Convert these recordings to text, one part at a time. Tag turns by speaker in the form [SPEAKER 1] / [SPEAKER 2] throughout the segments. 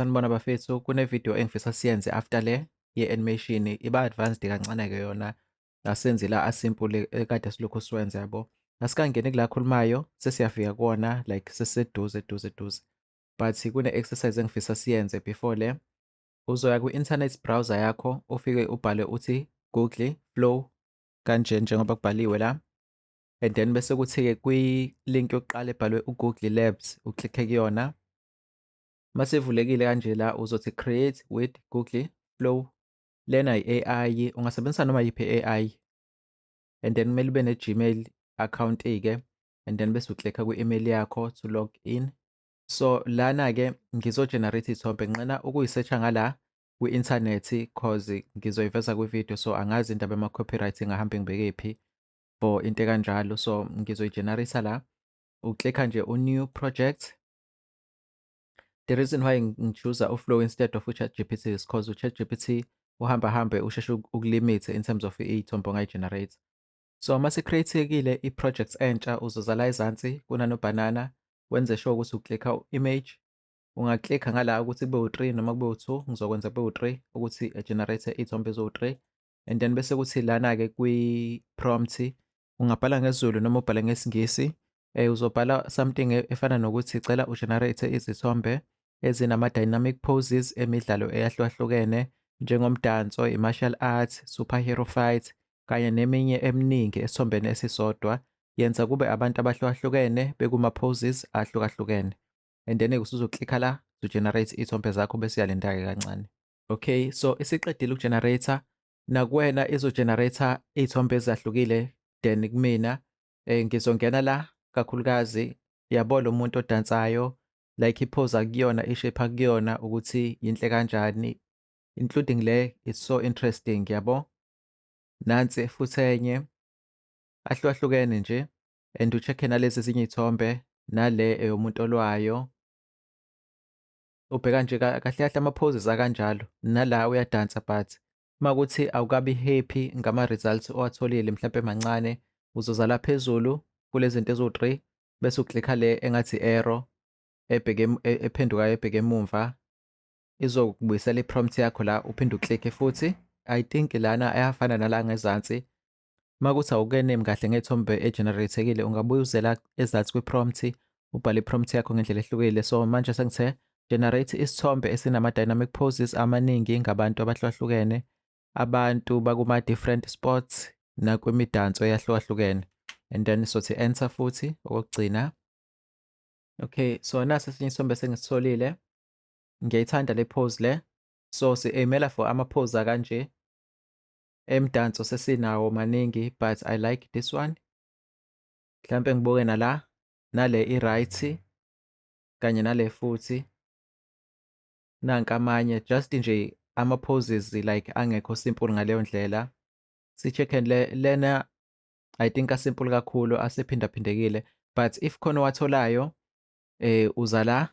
[SPEAKER 1] Sanibona bafethu, kune-video engifisa siyenze after le ye-animation, iba advanced kancane-ke yona, asenzi la a-simple ekade silokhu siwenza, yabo. Asikangeni kula akhulumayo, sesiyafika kuwona, like sesiseduze duze duze. But kune-exercise engifisa siyenze before le. Uzoya kwi-internet browser yakho, ufike ubhale uthi Google Flow kanje njengoba kubhaliwe la. And then bese kuthi-ke kwi-link yokuqala ebhalwe uGoogle Labs, uklikhe kuyona. Masivulekile kanje la, uzothi create with Google Flow. Lena i-AI, ungasebenzisa noma yiphi i-AI. And then kumele ube ne-Gmail account-ke, and then bese uklikha kwi-email yakho to log in. So lana-ke ngizo-generate iy'thombe, nginqena ukuyi-search-a ngala kwi-inthanethi 'cause ngizoyiveza kwi-video, so angazi indaba yama-copyright ingahambe ngibekephi for into ekanjalo, so ngizoyi-generate-a la. Uklikha nje u-new project. The reason why ngi-choose-a u-Flow instead of u-ChatGPT is 'cause u-ChatGPT uhamba hambe usheshe ukulimithe in terms of iy'thombe ongayi-generate. So mase create-ekile i-project entsha, uzoza la ezansi kunano-banana, wenze sure ukuthi uklikha u-image. Ungaklikha ngala ukuthi kube u-3 noma kube u-2, ngizokwenza kube u-3 ukuthi generate iy'thombe eziwu-3. And then bese kuthi lana-ke kwi-prompt ungabhala ngesiZulu noma ubhale ngesiNgisi. Uzobhala something efana nokuthi cela u-generate izithombe ezinama-dynamic poses emidlalo eyahlukahlukene njengomdanso, i-martial arts, superhero fight kanye neminye eminingi esithombeni esisodwa. Yenza kube abantu abahlukahlukene bekuma-poses ahlukahlukene. And then-ke usuzoklikha la to generate iy'thombe zakho, bese uyalinda-ke kancane. Okay, so isiqedile uku-generate-a, nakuwena izo-generate iy'thombe ezahlukile than kumina. Ngizongena la kakhulukazi, yabo, lo muntu odansayo, like i-pose akuyona, i-shape akuyona ukuthi yinhle kanjani, including le, it's so interesting, yabo. Nansi futhi enye, ahlukahlukene nje, and u-check-e nalezi ezinye iy'thombe, nale eyomuntu olwayo. Ubheka nje kahle kahle ama-poses akanjalo, nala uyadansa, but makuthi awukabi happy ngama-results owatholile, mhlampe mancane, uzoza la phezulu kulezi zinto eziwu-3, bese uklikha le engathi arrow ebheke ephendukayo ebheke emumva, izokubuyisela i-prompt yakho la, uphinde uklikhe futhi. I think lana ayafana nala ngezansi. Makuthi awukenemi kahle ngey'thombe e-generate-ekile, ungabuye uze la ezansi kwi-prompt, ubhale i-prompt yakho ngendlela ehlukile. So manje sengithe generate isithombe esinama-dynamic poses amaningi ngabantu abahlukahlukene, abantu bakuma-different sports nakwimidanso eyahlukahlukene, and then sothi enter futhi okokugcina. Okay, so nasi esinye isithombe sengisitholile, ngiyayithanda le pose le, so si-aim-ela for ama-pose akanje. Emdanso sesinawo maningi, but I like this one. Mhlampe ngibuke nala, nale i-right kanye nale futhi. Nanka amanye, just nje ama-poses like angekho simple ngaleyo ndlela. Si-check-e le lena, I think a-simple kakhulu, asephindaphindekile, but if khona owatholayo, uza la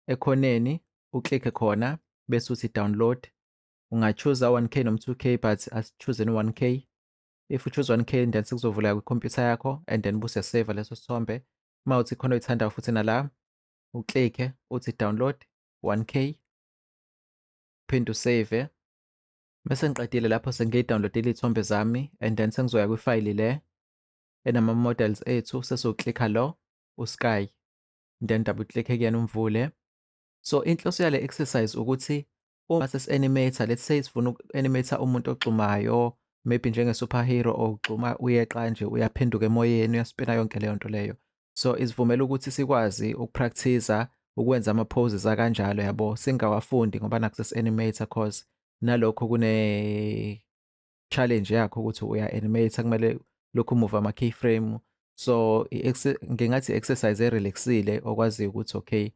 [SPEAKER 1] ekhoneni, uklikhe khona, bese uthi download. Unga-choose-a 1K noma 2K, but asi-choose-eni 1K. If u-choose 1K, then sekuzovuleka kwikhompyutha yakho and then bese uyaseva leso sithombe. Mawukuthi khona oyithandayo futhi nala, uklikhe uthi download 1K, uphinde usave. Mase ngiqedile lapho, sengiyi-download-ile iy'thombe zami, and then sengizoya kwifayili le enama-models ethu, sesoklikha lo u-sky, then double click kuyena umvule. So inhloso yale exercise ukuthi uma sesi-animate, let's say sifuna uku-animate umuntu ogxumayo, maybe njenge-superhero ogxuma uyeqa nje, uyaphenduka emoyeni, uyaspina, yonke leyo nto leyo. So isivumela ukuthi sikwazi uku-practice ukwenza ama-poses akanjalo, yabo, singawafundi ngoba nakhu sesi-animate, 'cause nalokho kune challenge yakho ukuthi uya-animate, kumele lokhu move ama-keyframe. So ngingathi i-exercise e-relax-ile okwaziyo ukuthi okay,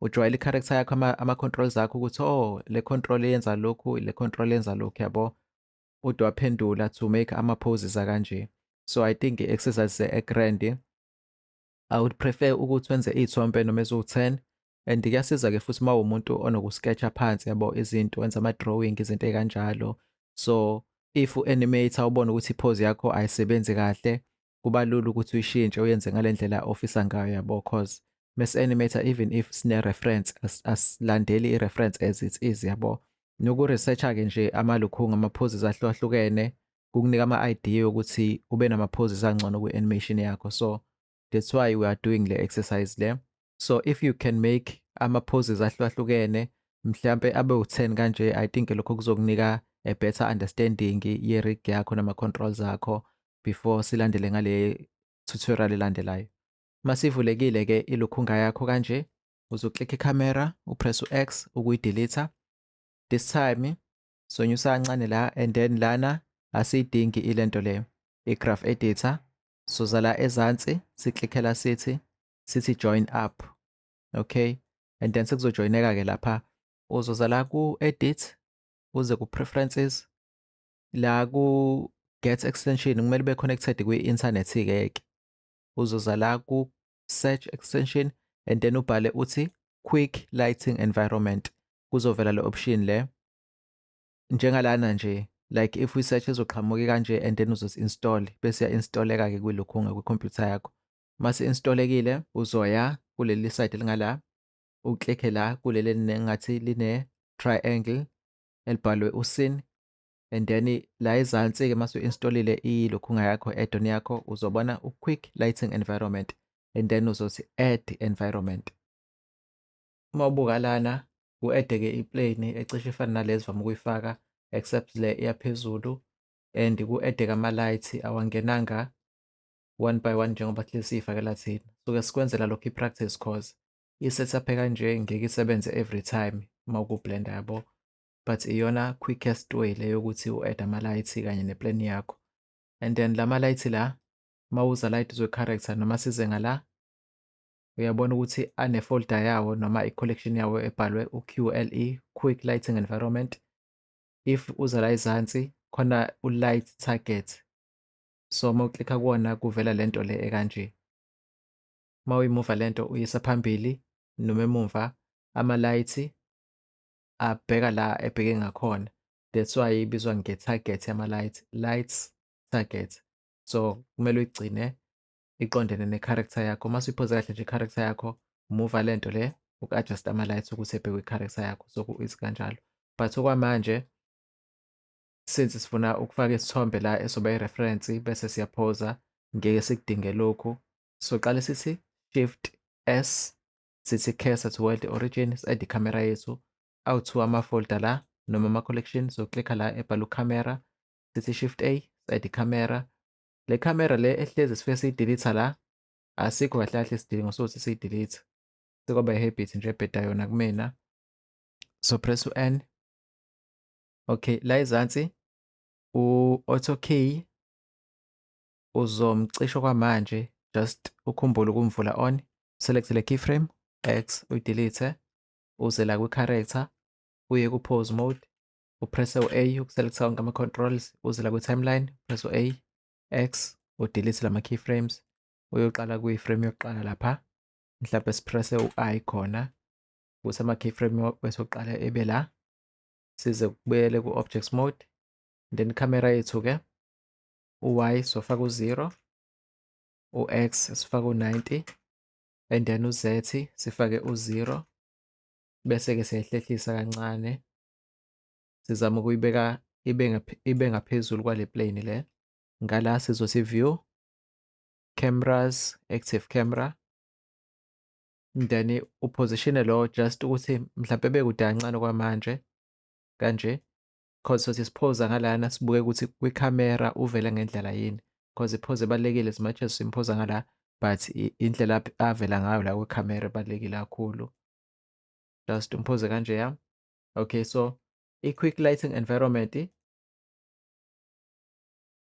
[SPEAKER 1] ujwayele i-character yakho, ama-controls akho, ukuthi oh, le control yenza lokhu, le control yenza lokhu, yabo, ude waphendula to make ama-poses akanje. So I think i-exercise e-grand. I would prefer ukuthi wenze iy'thombe noma eziwu-10, and kuyasiza-ke futhi uma uwumuntu onoku-sketch-a phansi, yabo, izinto, wenza ama-drawing, izinto ey'kanjalo. So if u-animate-a ubone ukuthi i-pose yakho ayisebenzi kahle, kuba lula ukuthi uyishintshe uyenze ngale ndlela ofisa ngayo, yabo, 'cause Mesi-animate, even if sine-reference, asilandeli i-reference as it is, yabo. Noku-research-a-ke nje amalukhunga, ama-poses ahlukahlukene, kukunika ama-idea ukuthi ube nama-poses angcono kwi-animation yakho. So that's why we are doing le exercise le. So if you can make ama-poses ahlukahlukene, mhlampe abe u-10 kanje, I think lokho kuzokunika a better understanding ye-rig yakho nama-controls akho before silandele ngale tutorial elandelayo. Masivulekile-ke ilukhunga yakho kanje, uzoklikha ikhamera, upress u-X ukuyi-delete. This time sonyusa kancane la, and then lana asiyidingi ilento le, i-graph editor. Soza la ezansi, siklikhela, sithi join up. Okay, and then sekuzojoyineka-ke lapha. Uzoza la ku-edit, uze ku-preferences, la ku-get extension kumele ube connected kwi-internet-ke ke. Uzoza la ku-search extension and then ubhale uthi quick lighting environment, kuzovela le option le njengalana nje. Like if we-search, izoqhamuka kanje, and then uzosi-install, bese iya-installeka-ke kwilokhunga kwikhompyutha yakho. Mase installekile, uzoya kuleli side elingala, uklikhe la kuleli engathi line triangle elibhalwe u-scene, and then la ezansi-ke, mase u-installile ilokhunga yakho, add-on yakho, uzobona u-quick lighting environment and then uzothi add environment. Uma ubuka lana, ku-add-ke i-plane ecishe ifane nalezi vame ukuyifaka, except le iyaphezulu, and ku-add-ke ama-light, awangenanga one by one njengoba hlezi siy'fakela thina. Suke sikwenzela lokhu i-practice, 'cause i-setup ekanje ngeke isebenze every time uma uku-Blender, yabo, but iyona quickest way le yokuthi u-add ama-light kanye ne-plane yakho. And then lama-light la, mawuza la eduze kwe-character noma size ngala, uyabona ukuthi ane-folder yawo noma i-collection yawo ebhalwe u-QLE, Quick Lighting Environment. If uza la ezansi, khona u-light target, so uma uklikha kuwona kuvela lento le ekanje. Uma uyimuva lento, uyisa phambili noma emumva, ama-light abheka la ebheke ngakhona. That's why ibizwa nge-target yama-light, lights target. So kumele uyigcine iqondene ne-character yakho. Mase uyiphoze kahle nje i-character yakho, umuva lento le uku-adjust ama-lights ukuthi ebheke kwi-character yakho. So ku-easy kanjalo, but okwamanje, since sifuna ukufaka isithombe la esoba i-reference bese siyaphoza, ngeke sikudinge lokhu. Soqale sithi Shift S, sithi cursor to world origin, si-add ikhamera yethu awu-two ama-folder la noma ama-collection. So klikha la ebhala ukhamera, sithi Shift A, si-add ikhamera. Le khamera le ehlezi sifike siyi-delete la, asikho kahle kahle isidingo sokuthi siyi-delete, sekwaba i-habit nje ebheda yona kumina. So press u-N. Okay, la ezansi u-auto key uzomcisha kwamanje, just ukhumbule ukumvula on. Select le keyframe, X, uyi-delete, uze la kwi-character, uye ku-pose mode, upresse u-A ukuselecta wonke ama-controls, uze la kwi-timeline, press u-A, X, udelete lama keyframes, uyoqala kwi-frame yokuqala lapha. Mhlawumbe sipresse u-I khona ukuthi ama-keyframe wethu oqala ebe la, size kubuyele ku-objects mode. Then camera yethu-ke, u-Y sofaka u-0, u-X sifake u-90, and then u-Z sifake u-0, bese-ke siyayihlehlisa kancane, sizama ukuyibeka ibe ngaphezulu kwale plane le. Ngala sizothi view, cameras, active camera, then upositione lo just ukuthi mhlampe bekude kancane kwamanje kanje, 'cause sothi siphoza ngalana, sibuke ukuthi kwikhamera uvele ngendlela yini, 'cause iphoze ibalulekile. As much as simphoza ngala, but indlela avela ngayo la kwikhamera ibalulekile kakhulu. Just umphoze kanje ya. Okay, so i-quick lighting environment,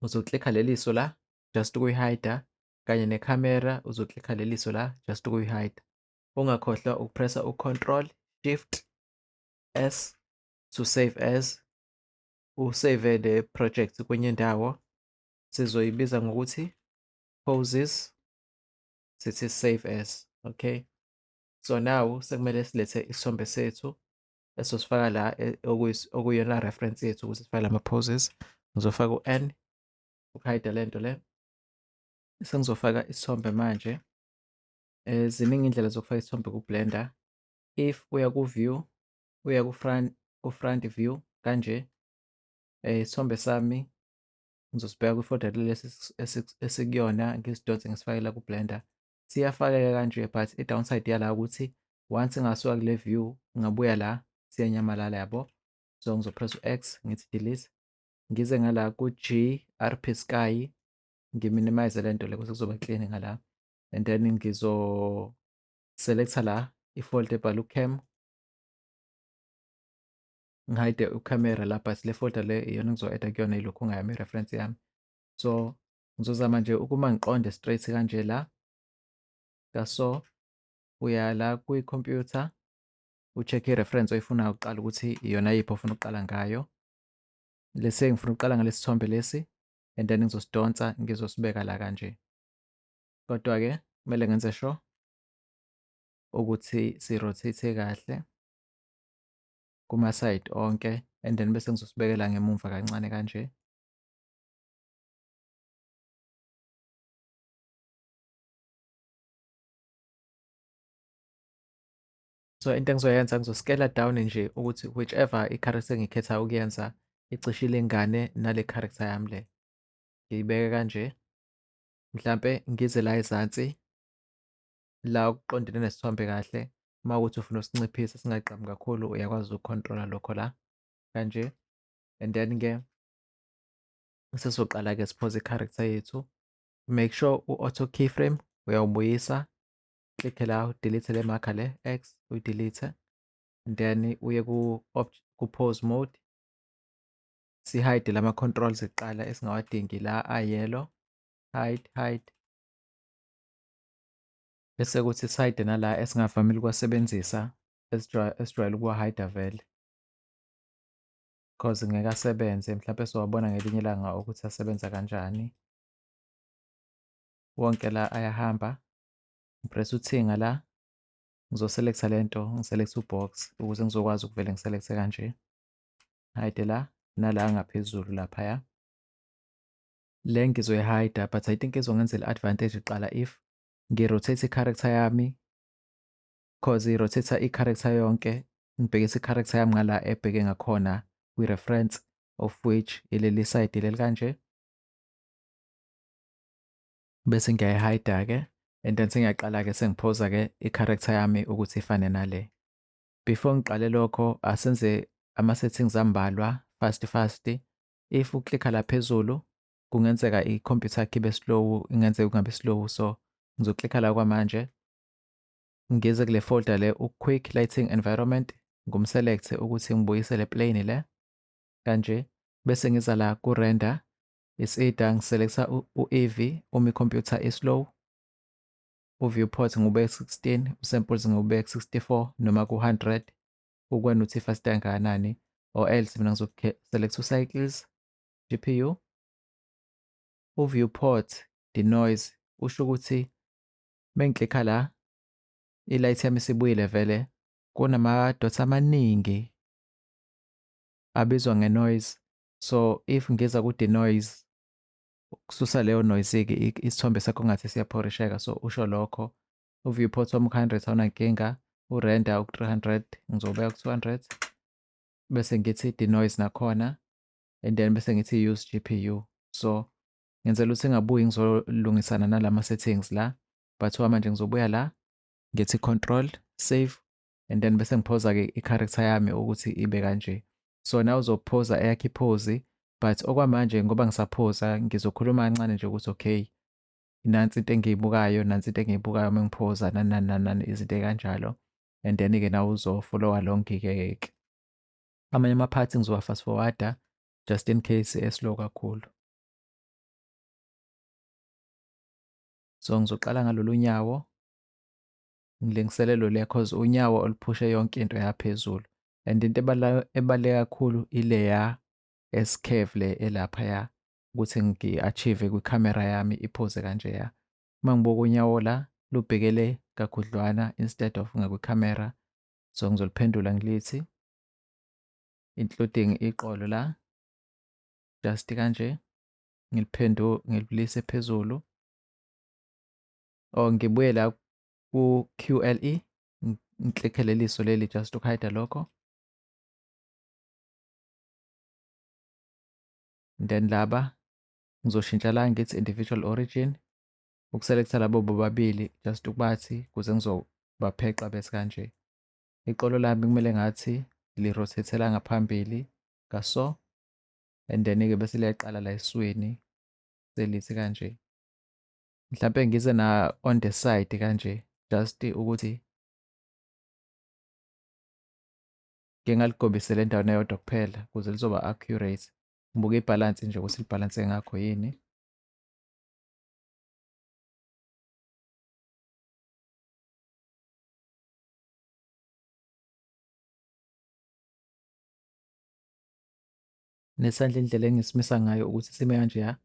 [SPEAKER 1] uzoklikha leliso la just ukuyi-hide, kanye nekhamera uzoklikha leliso la just ukuyi-hide. Ungakhohlwa ukupressa u-Control Shift S to save as, usave le project kwenye indawo. Sizoyibiza ngokuthi poses, sithi save as. Okay, so now sekumele silethe isithombe sethu esosifaka la, okuyona reference yethu ukuthi sifake lama-poses. Ngizofaka u-N ukuhide lento le. Sengizofaka isithombe manje. Ziningi iy'ndlela zokufaka isithombe ku-Blender. If uya ku-view, uya ku-front view kanje, isithombe sami ngizosibheka kwi-folder lesi esikuyona, ngisidonse ngisifake la ku-Blender. Siyafakeka kanje, but i-downside yala ukuthi once ngasuka kule view ngabuya la siyanyamalala, yabo. So ngizopress u-X ngithi delete, ngize ngala ku-G RP Sky, ngiminimize le nto le ukuze kuzoba clean ngala, and then ngizo-selecta la i-folder ebhalwe u-cam, ngihide u-camera la, but le folder le iyona engizo-add-a kuyona ilokhu ngayami i-reference yami. So ngizozama nje ukuma ngiqonde straight kanje la kaso, uya la kwi-computer, u-check i-reference oyifunayo ukuqala ukuthi iyona yiphi ofuna ukuqala ngayo. Lese ngifuna ukuqala ngalesi sithombe lesi, and then ngizosidonsa ngizosibeka la kanje. Kodwa-ke kumele ngenze sure ukuthi si-rotate kahle kuma-side onke, and then bese ngizosibekela ngemumva kancane kanje. So into engizoyenza, ngizoskela down nje ukuthi whichever i-character engikhetha ukuyenza icishe ilingane nale character yami le. Ngiyibeke kanje, mhlampe ngize la ezansi la okuqondene nesithombe kahle. Uma kuwukuthi ufuna usinciphisa singagqami kakhulu, uyakwazi ukukhontrola lokho la kanje. And then-ke sesizoqala-ke siphoze i-character yethu. Make sure u-auto keyframe uyawubuyisa, click la, delete le marker le X, uyidelete, and then uye ku-pose mode, si-hide lama controls kuqala esingawadingi la a-yellow, hide, hide, bese kuthi sihide nala esingavamile ukuwasebenzisa, esijwayele ukuwa-hide vele, cause ngeke asebenze, mhlampe sowabona ngelinye ilanga ukuthi asebenza kanjani. Wonke la ayahamba. Ngipress uthinga la, ngizoselecta lento, ngiselect ubox ukuze ngizokwazi ukuvele ngiselecte kanje. Hide la nala ngaphezulu laphaya. Le ngizoyi-hide, but I think izongenzela i-advantage kuqala if ngi-rotate i-character yami, cause i-rotate i-character yonke, ngibhekise i-character yami ngala ebheke ngakhona kwi-reference, of which ileli side leli kanje. Bese ngiyayi-hide-ke, and then sengiyaqala-ke sengiphosa-ke i-character yami ukuthi ifane nale. Before ngiqale lokho, asenze ama-settings ambalwa fast fast. If uklikha la phezulu, kungenzeka i-computer yakho ibe slow, ingenzeka kungabi slow, so ngizoklikha la kwamanje, ngize kule folder le u-quick lighting environment, ngumselect ukuthi ngibuyisele plane le kanje, bese ngiza la ku-render, it's either ngiselecta u-Eevee uma i-computer i-slow, u-viewport ngiwubeke 16, u-samples ngiwubeke 64 noma ku-100, ukwena ukuthi fast kangakanani, or else mina ngizoselect u-cycles GPU. U-viewport denoise usho ukuthi mengiklikha la i-light yami isibuyile vele, kunama-dots amaningi abizwa nge-noise. So if ngiza ku-denoise, kususa leyo noise-ke, isithombe sakho ngathi siyaphorisheka, so usho lokho. U-viewport wami ku-100 awunankinga, u-render ku-300, ngizobeka ku-200, bese ngithi denoise nakhona, and then bese ngithi use GPU. So ngenzela ukuthi ngingabuyi ngizolungisana nalama settings la, but manje ngizobuya la ngithi control save, and then bese ngiphosa-ke i-character yami ukuthi ibe kanje. So now uzophosa eyakho iphozi, but okwamanje ngoba ngisaphosa ngizokhuluma kancane nje ukuthi okay, nansi into engiyibukayo, nansi into engiyibukayo uma ngiphosa, nani nani nani nani, izinto ey'kanjalo, and then-ke nawe uzofollow along-ke ke. Amanye ama-parts ngizowa fast forward-a just in case e-slow kakhulu. So ngizoqala ngalolu nyawo, ngilingiselelo le, cause unyawo oluphushe yonke into yaphezulu, and into ebaluleke kakhulu ileya S-curve le elaphaya, ukuthi ngi-achieve kwikhamera yami iphoze kanjeya. Uma ngibuka unyawo la lubhekele kakhudlwana instead of ngakwikhamera, so ngizoliphendula ngilithi including iqolo la, just kanje, ngiliphendule ngilibuyise phezulu, or ngibuye la ku-QLE, ngiklikhe leliso leli just ukuhide lokho. Then laba ngizoshintsha la ngithi individual origin, ukuselectha labo bobabili just ukubathi kuze ngizobapheqa bese kanje. Iqolo lami kumele ngathi lirotate-ela ngaphambili kaso, and then-ke bese liyaqala la esiswini selithi kanje. Mhlampe ngize na on the side kanje just ukuthi ngingaligobisela endaweni eyodwa kuphela ukuze lizoba accurate. Ngibuke ibhalansi nje ukuthi libhalanse ngakho yini. Nesandla indlela engisimisa ngayo ukuthi sime kanjeya,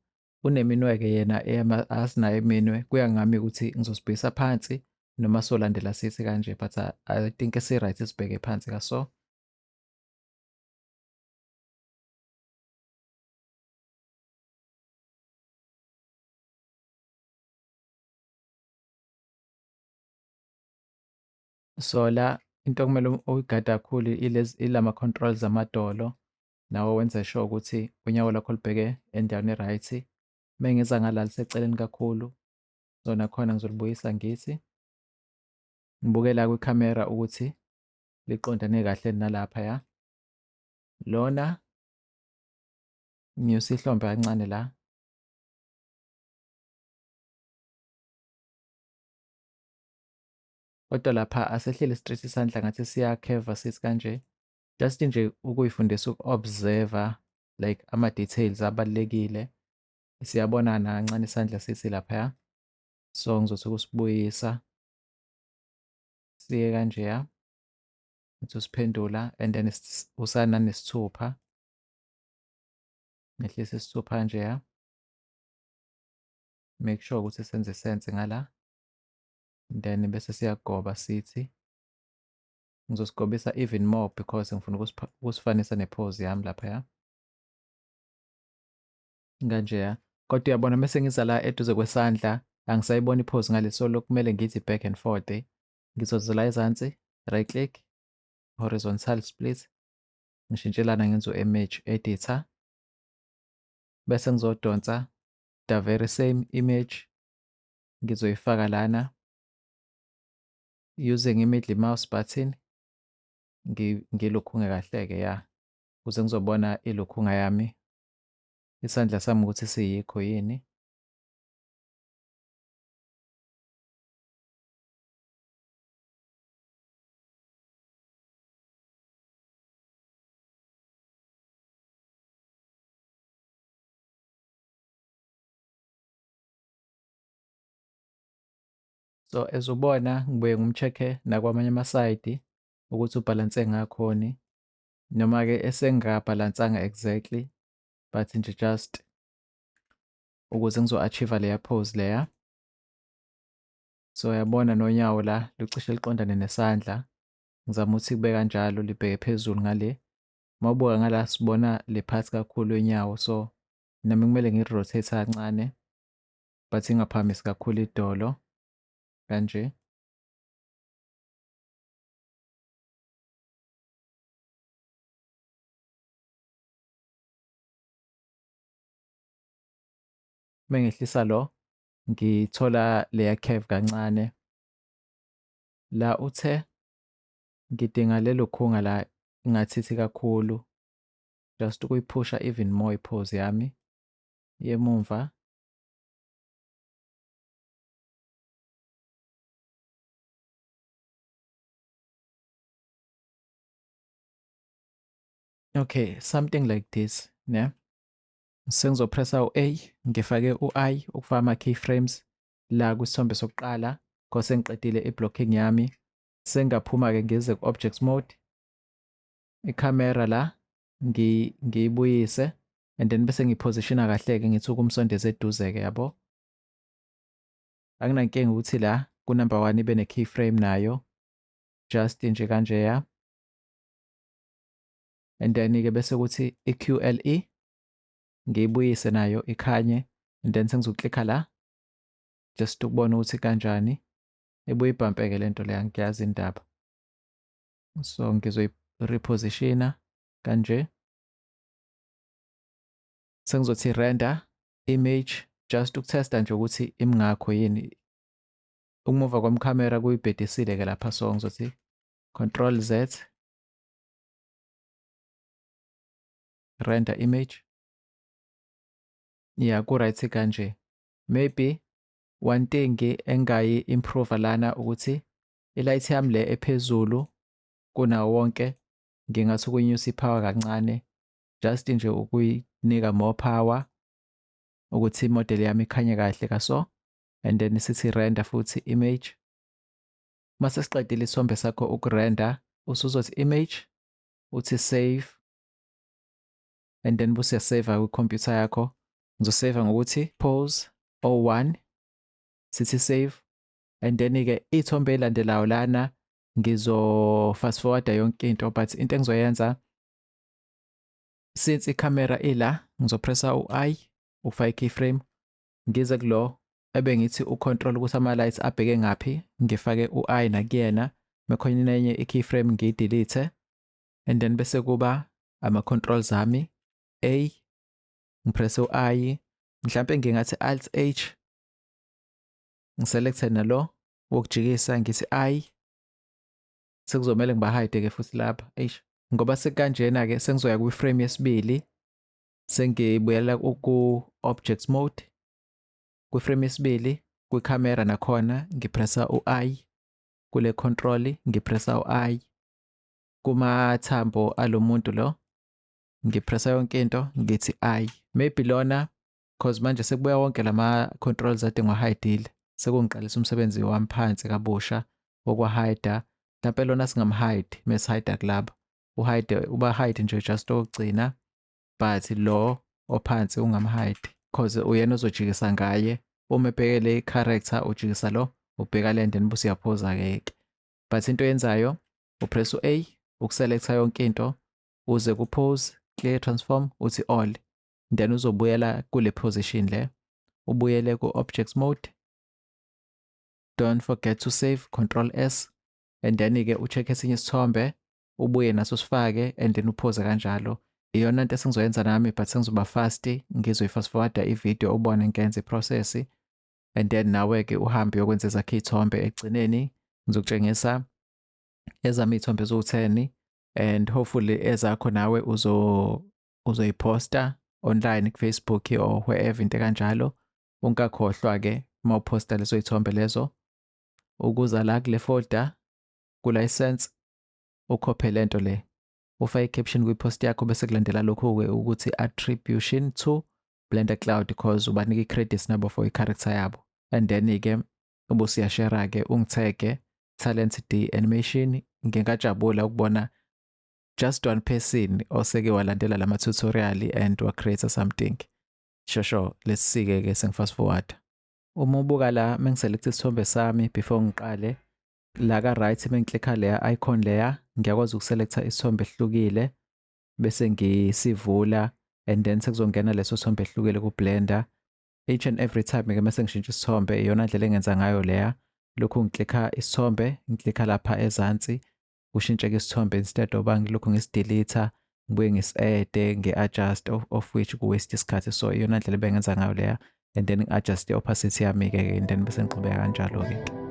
[SPEAKER 1] uneminwe-ke yena asinayo iminwe, kuya ngami ukuthi ngizosibhekisa phansi noma solandela sithi kanje, but I think esi-right sibheke phansi kaso. So la into okumele uyigade kakhulu ilama controls amadolo, nawe wenze sure ukuthi unyawo lwakho lubheke endaweni e-right. Uma ngiza ngala liseceleni kakhulu, so nakhona ngizolibuyisa ngithi ngibuke la kwikhamera ukuthi liqondane kahle nalaphaya. Lona nginyusa ihlombe kancane la. Kodwa lapha asehleli straight isandla ngathi siyakheva sithi kanje. Just nje ukuyifundisa uku-observe like ama-details abalulekile. Siyabona kancane isandla sithi laphaya. So ngizothi ukusibuyisa siye kanjeya. Ngithi usiphendula and then usananesithupha. Ngehlisa isithupha kanjeya. Make sure ukuthi senze sense ngala. Then bese siyagoba sithi ngizosigobisa even more because ngifuna ukusifanisa nepose yami laphaya kanjeya. Kodwa uyabona mese ngiza la eduze kwesandla angisayiboni ipose ngale, so lokhu kumele ngithi back and forth. Ngizoza la ezansi, right click, horizontal split, ngishintshelana ngenze u-image editor, bese ngizodonsa the very same image ngizoyifaka lana using i-middle mouse button, ngilukhunge kahle-ke ya, ukuze ngizobona ilukhunga yami, isandla sami ukuthi siyikho yini. So as ubona ngibuye ngimcheck-e nakwamanye amasayidi ukuthi ubhalanse ngakhoni, noma-ke esengabhalansanga exactly, but nje just ukuze ngizo-achieve leya pose leya. So uyabona nonyawo la lucishe liqondane nesandla, ngizama ukuthi kube kanjalo libheke phezulu ngale. Uma ubuka ngala sibona le part kakhulu yonyawo, so nami kumele ngi-rotate kancane but ingaphakamisi kakhulu idolo kanje. Uma ngehlisa lo ngithola leya curve kancane. La uthe ngidinga lelo khunga la ingathithi kakhulu, just ukuyiphusha even more ipose yami yemumva. Okay, something like this, ne? Sengizopressa u-A, ngifake u-I ukufaka ama-keyframes la kwisithombe sokuqala, ngoba sengiqedile i-blocking yami. Sengaphuma-ke ngize ku-object mode, ikhamera la ngiyibuyise and then bese ngiphosishina kahle-ke ngithi ukumsondeza eduze-ke yabo. Anginankinga ukuthi la ku-number 1 ibe ne-keyframe nayo, just nje kanjeya. And then-ke bese kuthi i-QLE ngiyibuyise nayo ikhanye, and then sengizoklikha la just ukubona ukuthi kanjani. Ibuye ibhampe-ke le nto leya, ngiyazi indaba. So ngizoyi-repositiona kanje. Sengizothi render image just ukutesta nje ukuthi imingakho yini. Ukumuva kwamkhamera kuyibhedisile-ke lapha, so ngizothi Control Z, render image. Yeah, ku-right kanje. Maybe one thing engayi-improve lana ukuthi i-light yami le ephezulu kunawo wonke ngingathi ukuyinyusa i-power kancane, just nje ukuyinika more power ukuthi imodeli yami ikhanye kahle kaso. And then sithi render futhi image. Mase siqedile isithombe sakho ukurender, usuzothi image, uthi save, and then bese uyasave kwikhompyutha yakho. Ngizosave ngokuthi pose 01, sithi save, and then-ke iy'thombe ey'landelayo lana ngizo fast forward yonke into, but into engizoyenza, since ikhamera ila, ngizopressa u-I ukufaka i-keyframe, ngize kulo ebengithi u-control ukuthi ama-lights abheke ngaphi, ngifake u-I nakuyena. Mekhona enye i-keyframe ngiyi-delete, and then bese kuba ama-controls ami A, ngipresse u-I, mhlampe ngingathi Alt H, ngiselecte nalo wokujikisa, ngithi I. Sekuzomele ngibahide-ke futhi lapha, eish, ngoba sekukanjena-ke. Sengizoya kwi-frame yesibili, sengibuyela ku-object mode. Kwi-frame yesibili kwikhamera nakhona ngipressa u-I, kule control ngipressa u-I, kumathambo alomuntu lo ngipressa yonke into, ngithi I. Maybe lona, cause manje sekubuya wonke lama controls ade ngiwahidile, sekungiqalisa umsebenzi wami phansi kabusha wokwahida. Mhlampe lona singamhide, mesihide kulaba uhide, uba hide nje just okugcina, but lo ophansi ungamhide cause uyena ozojikisa ngaye. Uma ebhekele i-character, ujikisa lo ubheka le, then bese uyaphoza-ke ke. But into oyenzayo, upress u-A ukuselecta yonke into, uze ku-pose, clear transform, uthi all, then uzobuyela kule position le, ubuyele ku-object mode. Don't forget to save, Control S, and then-ke u-check esinye isithombe, ubuye naso sifake, and then uphoze kanjalo. Iyona nto esengizoyenza nami, but sengizoba fast, ngizoyi-fast forwarda i-video ubone ngenza i-process, and then nawe-ke uhambe uyokwenza ezakho iy'thombe. Ekugcineni ngizokutshengisa ezami iy'thombe eziwu-10, and hopefully ezakho nawe uzoyiphosta online ku-Facebook or wherever, into kanjalo. Ungakhohlwa-ke uma uphosta lezo y'thombe lezo ukuza la kule folder ku-license, ukhophe lento le, ufake i-caption kwi-post yakho, bese kulandela lokhu-ke ukuthi attribution to Blender Cloud, because ubanika i-credits nabo for i-character yabo. And then-ke ubusuyashare-ke, ungithege Talent D Animation. Ngingajabula ukubona just one person oseke walandela lama tutorial and wa create something. Sure, let's see ke sengifast forward. Uma ubuka la, mengiselect isithombe sami before ngiqale la ka right, mengiklikha leya icon leya, ngiyakwazi ukuselecta isithombe esihlukile bese ngisivula, and then sekuzongena leso sithombe ehlukile ku Blender. Each and every time ke mase ngishintsha isithombe, iyona ndlela engenza ngayo leya. Lokhu ngiklikha isithombe, ngiklikha lapha ezansi, kushintsheke isithombe, instead oba ngilokhu ngisidelete, ngibuye ngisi-add, ngi-adjust, of which ku-waste isikhathi. So iyona ndlela ebengenza ngayo leya, and then ngi-adjust i-opacity yami-ke, and then bese ngiqhubeka kanjalo-ke.